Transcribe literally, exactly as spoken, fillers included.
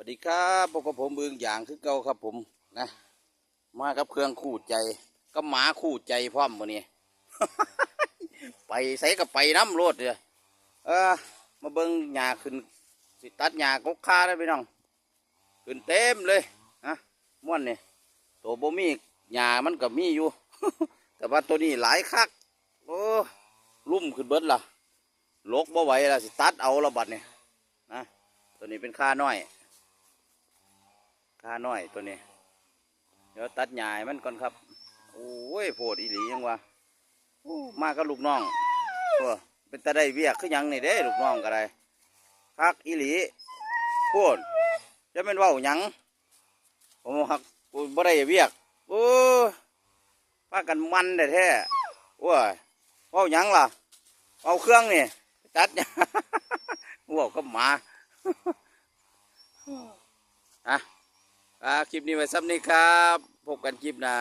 วัสดีครับ พบกับผมบึงอย่างคือเก่าครับผมนะ มากับเครื่องคู่ใจ กับหมาคู่ใจพร้อมมื้อนี้ ไปไสก็ไปนำโลดเด้อ เออ มาเบิ่งหญ้าขึ้น สิตัดหญ้ากกคาแล้วพี่น้อง ขึ้นเต็มเลยนะ ม่วนนี่ ตัวบ่มีหญ้ามันก็มีอยู่ แต่ว่าตัวนี้หลายคัก โอ้ ลุ่มขึ้นเบิดล่ะ หลกบ่ไหวล่ะ สิตัดเอาละบัดนี่นะ ตัวนี้เป็นคาน้อย คาน้อยตัวนี้ เดี๋ยวตัดหญ้าให้มันก่อนครับ โอ้ย โพดอีหลียังวะ โอ้ มากับลูกน้อง โอ้ เป็นตาได้เวียกคือหยังนี่เด้ ลูกน้องก็ได้ คักอีหลี โพด จะแม่นเว้าหยัง ผมหัก กูบ่ได้เวียก โอ้ พากันมันแท้ๆ โอ้ย เว้าหยังล่ะ เอาเครื่องนี่ จัดหยัง เว้ากับหมา อ่ะ อ่ะ คลิปนี้ไว้ส่ำนี้ครับ พบกันคลิปหน้า